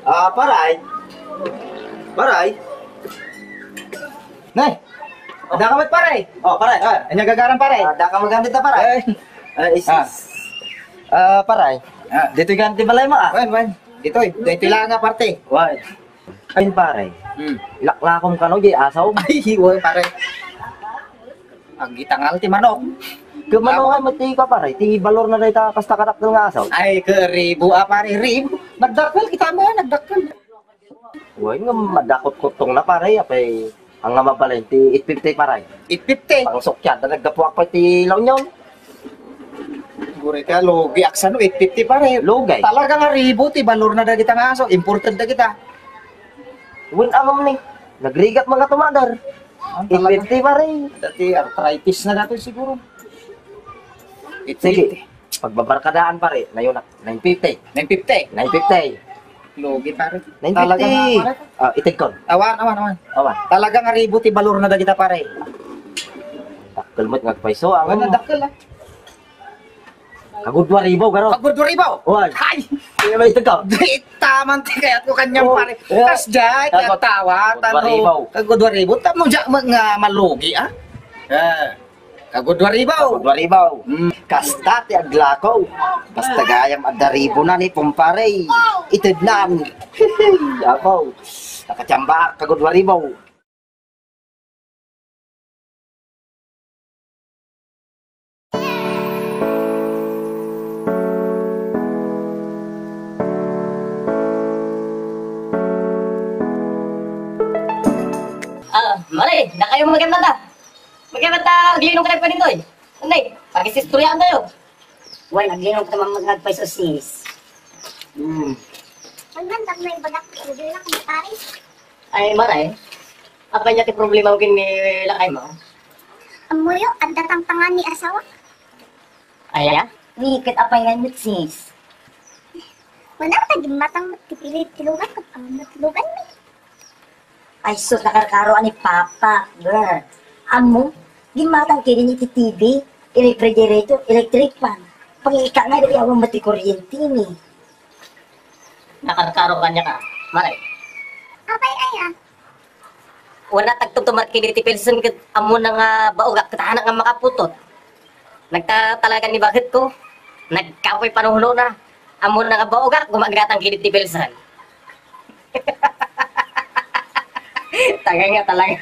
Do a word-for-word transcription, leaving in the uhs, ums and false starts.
Ah, paray. Paray. Nay, adda ka met, pare? Oh, pare. Ah, ania gagaram, pare? Ah, adda ka met gayam dita, pare? Ay. Ah, is, Ah. is. Ah, paray. Ah. Ditoy gayam ti balaymo, ah. Wen, wen. Ditoy. Ditoy lang nga parte. Wen. Ay, pare. Hmm. Ilaklakom kano, di asaw. Ay, wen, pare. Agitangal ti manok. Ket mano nga met ti ka, pare? Ti balor na dayta kasta kadakkel nga asaw. Ay, ket ribu a, pare, ribu. Nagdakkel, kita mo, nagdakkel. Wen, nga madakot-kutong na, pare, apay, ang nga mabalin, ti eight fifty, pare. Eight fifty? Pangsukyat, naggapuak pa ti La Union. Guri ka, lugi aksano, eight fifty, pare. Lugay. Talaga nga ribu ti balor na dagita nga asaw, imported dagita. Wen, amam ni. Nagrigat mga tumadar. Ang talaga. Eight fifty, pare. Dati arthritis na dati siguro. Eight fifty. Sige. Pagbabarkadaan, pare. Nayon na. Nine fifty. Nine fifty. Nine fifty. Lugi, pare. Nine fifty. Talaga nga, pare. Ah, itigkon. Awan, awan, awan. Awan. Talaga nga ribu ti balor na dagita, pare. Dakkel met nga agpayso, ang Wala, dakkel, ah. Kagudua ribu, garo. Kagudua ribu? Wan. Ay! Kaya may ito ka? Di, taman ti kayat ko kanyang Oh, pare. Yeah. Kas jay, Kagud-, katawa, kagudua ribu. Kagudua ribu. Tamo dya, ma-, nga malugi, ah? Eh, kagudua ribu. Kagudua ribu. Mm. Kasta ti aglako. Basta gayam adda ribu na ni pumpare. Itednan. Apo. Nakachamba, kagudua ribu. Ah, mare, dakayo maganda ta. Maganda ta, aglinom ka na pa ditoy. Anday, pakisistoryaan tayo. Wen, aglinom ka man magpaiso, sis. Hmm. Ang ganda, may bagak, hindi lang, pare. Ay, mare, apay nia ti problema mo ken ni lakaymo? Ammoyo, adda tangtangan ni asawa. Aya? Ni ket apay nga met, sis? Wala ta gimmatang met ti pilit ti lugan, ket awan met lugan mi. Ay, sus, nakarkaro ni Papa, ber. Ammo, gimmatang kini iti T V, refrigerator, electric fan. Pangika nga, dati awan met ti kuryente mi. Nakarkaro kaniaka, mare. Apay aya? Wala tagtumtumar ken iti Pilsen ket ammona nga baogak ket hanak nga makaputot. Nagtatalagan ni baketko. Nagkapoy panungnona. Ammona nga baogak, gumaggatang ken iti Pilsen. Taga nga talaga.